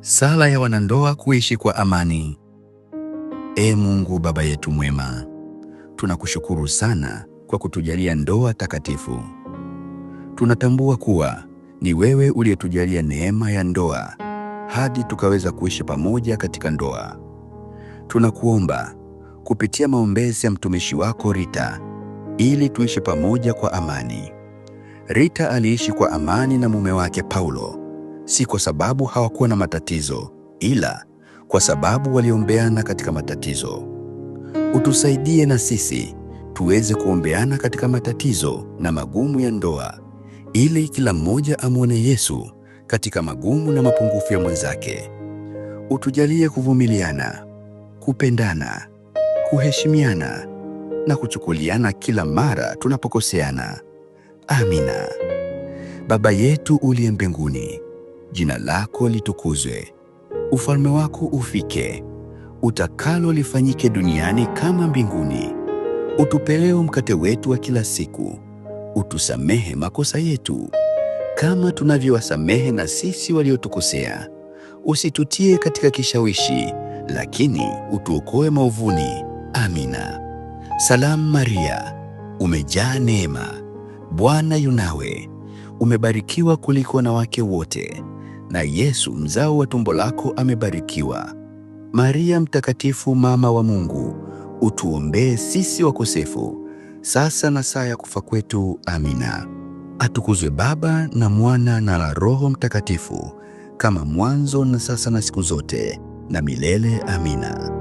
Sala ya wanandoa kuishi kwa amani. Ee Mungu Baba yetu mwema, tunakushukuru sana kwa kutujalia ndoa takatifu. Tunatambua kuwa ni wewe uliyetujalia neema ya ndoa hadi tukaweza kuishi pamoja katika ndoa. Tunakuomba kupitia maombezi ya mtumishi wako Rita ili tuishi pamoja kwa amani. Rita aliishi kwa amani na mume wake Paulo, si kwa sababu hawakuwa na matatizo, ila kwa sababu waliombeana katika matatizo. Utusaidie na sisi tuweze kuombeana katika matatizo na magumu ya ndoa, ili kila mmoja amwone Yesu katika magumu na mapungufu ya mwenzake. Utujalie kuvumiliana, kupendana, kuheshimiana na kuchukuliana kila mara tunapokoseana. Amina. Baba yetu uliye mbinguni, jina lako litukuzwe, ufalme wako ufike, utakalo lifanyike duniani kama mbinguni. Utupe leo mkate wetu wa kila siku, utusamehe makosa yetu kama tunavyowasamehe na sisi waliotukosea, usitutie katika kishawishi, lakini utuokoe maovuni. Amina. Salamu Maria, umejaa neema, Bwana yu nawe, umebarikiwa kuliko wanawake wote, na Yesu mzao wa tumbo lako amebarikiwa. Maria Mtakatifu, mama wa Mungu, utuombee sisi wakosefu, sasa na saa ya kufa kwetu. Amina. Atukuzwe Baba na Mwana na la Roho Mtakatifu, kama mwanzo na sasa na siku zote na milele. Amina.